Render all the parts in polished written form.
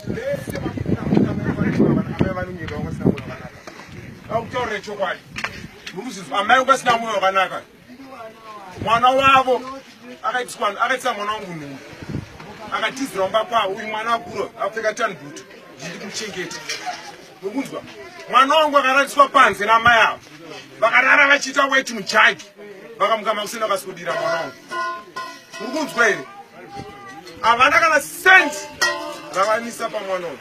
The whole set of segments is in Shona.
Vese amai vanonyeka vanga vasina mwoyo wakanaka. Vakutaurire chokwadi. Murikuzvinzwa, amai vanga vasina mwoyo wakanaka. Mwana wavo akaitiswa, akaitisa mwana wangu nhumbu, akatizira kumba kwavo. Uyu mwana akura akapfeka tanbhutu, ndiri kumuchengeta. Mukunzwa, mwana wangu akarariswa panze namai avo, vakarara vachiita weti mujagi, vakamuka makuseni vakaswedera mwana wangu. Mukunzwa here? Havana kana cent ravanisa pamwana uyu.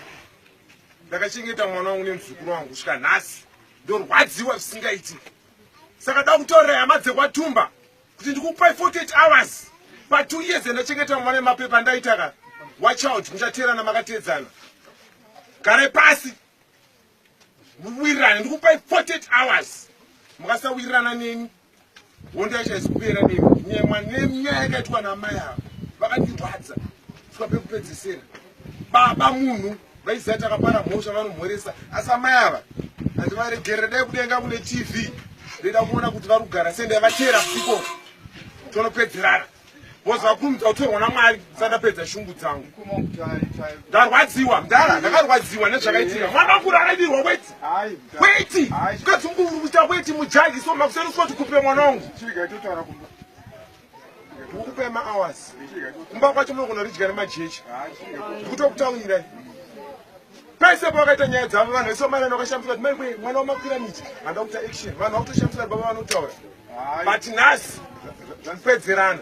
Ndakachengeta mwana wangu nemuzukuru wangu kusvika nhasi, ndorwadziwa zvisingaiti. Saka da kutaurira hama dzekwaTumba kuti ndikupai 48 hours. Pa 2 years ndachengeta mwana, nemapepa ndaita ka, watch out, muchateerana makateedzana. Gare pasi muwirirane. Ndikupai 48 hours. Mukasawirirana neni, hondo yacho haisi kupera nemi. Nyemwa nenyaya yakaitwa namai ava, vakandirwadza kusvika pekupedzesera. Baba munhu vaiziva takapara mhosva, vanomhoresa, asi amai ava handivaregerere. Dai kudenga kune TV, ndoida kuona kuti vari kugara sei. Ndaivatera ikoko tonopedzerana, boss. Vakurumidza kutorwa naMwari. Sandapedza shungu dzangu, ndarwadziwa mudhara, ndakarwadziwa nezvakaitika. Mwana wakuru akaidirwa weti, weti mukadzi wangu uri kuita weti mujagi. So makuseni usoti kupe mwana wangu, ndikukupai mahours. Kumba kwacho munogona ridya nemajecha. Ndikutokutaurirai, pese pavakaita nyaya dzavo, vanhu vese vamarana vakashambisa kuti maikwe mwana wamakwira miti. Handa kuita action, vanhu vakutoshambisa kuti baba vanotaura, but nhasi pedzerana,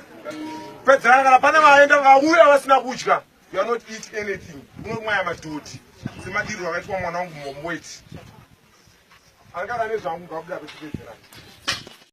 pedzerana. Kana pane vaenda vauya vasina kudya, you are not eat anything. Unomwaya madhoti semadiriro akaitwa mwana wangu momweti. Angara nezvangu, ngabuda pechipedzerana.